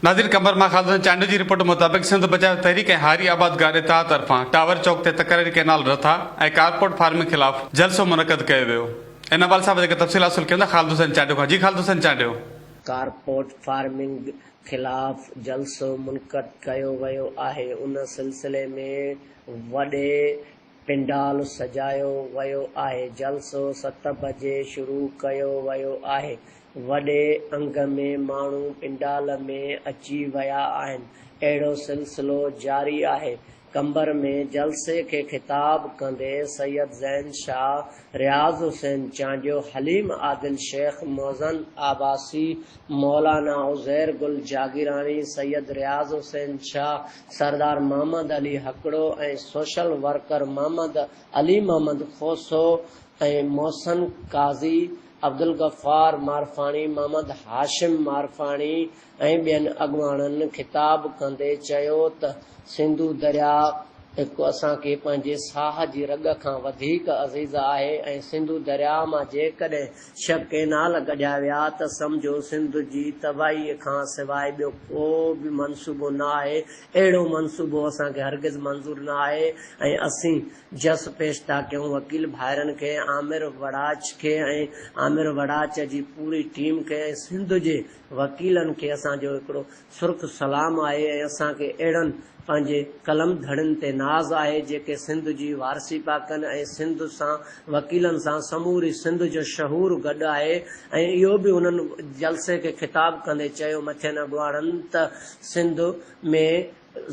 ناظرين قمبر مان خالد حسين چانڊيو جي رپورٽ مطابق سنڌ بچايو تحريڪ ۽ هاري آبادگار اتحاد طرفان ٽاور چوڪ تي تڪراري ڪئنال رٿا ۽ ڪارپورٽ فارمنگ خلاف جلسو منعقد ڪيو ويو ان حوالي سان وڌيڪ تفصيل حاصل ڪيون ٿا خالد حسين چانڊيو کان جي خالد حسين چانڊيو. ڪارپورٽ فارمنگ خلاف جلسو منعقد ڪيو ويو آهي ان سلسلي ۾ وڏي پنڊال سجايو ويو آهي، جلسو ست بجي شروع ڪيو ويو آهي، وڏي انگ ۾ ماڻهو پنڊال ۾ اچي ويا آهن، اهڙو سلسلو جاري آهي، قمبر ۾ جلسي کي خطاب ڪندي سيد زين شاهه، رياض حسين چانڊيو، حليم عادل شيخ، موزن عباسي، مولانا عزير گل جاگيراڻي، سيد رياض حسين شاهه، سردار محمد علي هڪڙو ۽ سوشل ورڪر محمد علي محمد کوسو ۽ محسن قاضي، عبدالغفار مارفاڻي، محمد هاشم مارفاڻي ۽ ٻين اڳواڻن خطاب ڪندي چيو ته سنڌو درياء هڪ اسان کي پنهنجي ساهه جي رڳ کان وڌيڪ عزيز آهي ۽ سنڌو درياء مان جيڪڏهن ڇهه ڪئنال ڪڍيا ويا ته سمجهو سنڌ جي تباهي کان سواء ٻيو ڪو به منصوبو نه آهي، اهڙو منصوبو اسان کي هرگز منظور نه آهي ۽ اسين جس پيش ٿا ڪيون وڪيل ڀائرن کي، عامر وڙاچ کي ۽ عامر وڙاچ جي پوري ٽيم کي ۽ سنڌ جي وڪيلن کي اسان جو هڪڙو سرخ سلام آهي ۽ اسان کي اهڙن پنهنجي قلم ڌڻين تي ناز آهي جيڪي سنڌ جي وارثي پيا ڪن ۽ سنڌ سان وڪيلن سان سموري سنڌ جو شعور گڏ آهي ۽ اهو به انهن جلسي کي خطاب ڪندي چيو مٿين اڳواڻن ته سنڌ ۾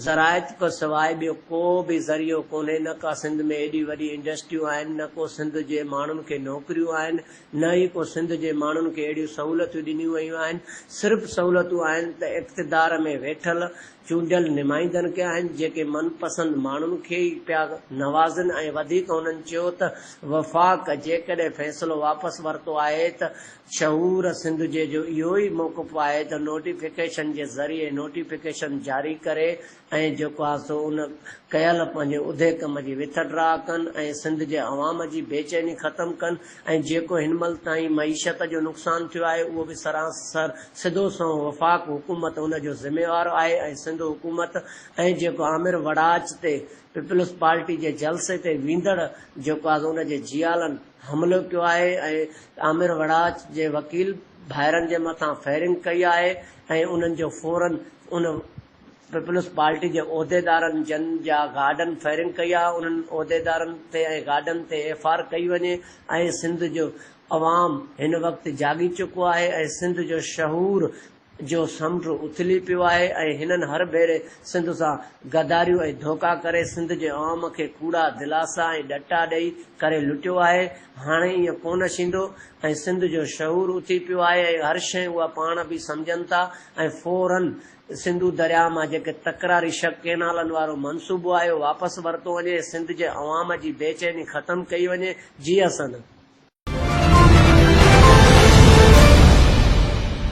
زراعت کان سواء ٻيو ڪو به ذريعو ڪونهي نه ڪا سنڌ ۾ ايڏي وڏي انڊسٽريون آهن نه ڪو سنڌ جي ماڻهن کي نوڪريون آهن نه ئي ڪو سنڌ جي ماڻهن کي اهڙيون سهولتون ڏنيون ويون آهن، صرف سهولتون آهن ته اقتدار ۾ ويٺل چونڊيل نمائندن کي آهن، جيڪي من پسند ماڻهن کي ئي پيا نوازن ۽ وڌيڪ هنن چيو ته وفاق جيڪڏهن فيصلو واپس ورتو آهي ته شعور سنڌ جي جو اهو ئي موقف آهي ته نوٽيفڪيشن جي ذريعي نوٽيفڪيشن جاري ڪري ۽ جيڪو آهي سو ان ڪيل پنهنجي اڌي ڪم جي وٿڊرا ڪن ۽ سنڌ جي عوام جي بيچيني ختم ڪن ۽ جيڪو هن مهل تائين معيشت جو نقصان ٿيو آهي اهو به سراسر سڌو سنئون وفاق حڪومت ان جو ذميوار آهي ۽ سنڌ حڪومت ۽ جيڪو عامر وڙاچ تي پيپلز پارٽي جي جلسي تي ويندڙ جيڪو آهي سو ان جي جيالن حملو ڪيو آهي ۽ عامر وڙاچ جي وڪيل ڀائرن جي مٿان فائرنگ ڪئي آهي ۽ انهن جو فورن ان پيپلز پارٽي جي عهديدارن جن جا گارڊن فائرنگ ڪئي آهي انهن عهديدارن تي ۽ گارڊن تي ايف آر ڪئي وڃي ۽ سنڌ جو عوام هن وقت جاڳي چڪو آهي ۽ سنڌ جو شعور جو سمنڊ اٿلي پيو آهي ۽ هنن هر ڀيري سنڌ سان غداريون ۽ ڌوڪا ڪري سنڌ جي عوام کي ڪوڙا دلاسا ۽ ڏٽا ڏئي ڪري لٽيو آهي هاڻي ائين ڪونه ٿيندو ۽ سنڌ جو شعور اٿي پيو آهي ۽ هر شيء اها پاڻ به سمجهن ٿا ۽ فورن سنڌو درياء مان جيڪي تڪراري شڪ ڪئنالن وارو منصوبو آهي اهو واپس ورتو وڃي، سنڌ جي عوام جي بيچيني ختم ڪئي وڃي، جي حسن.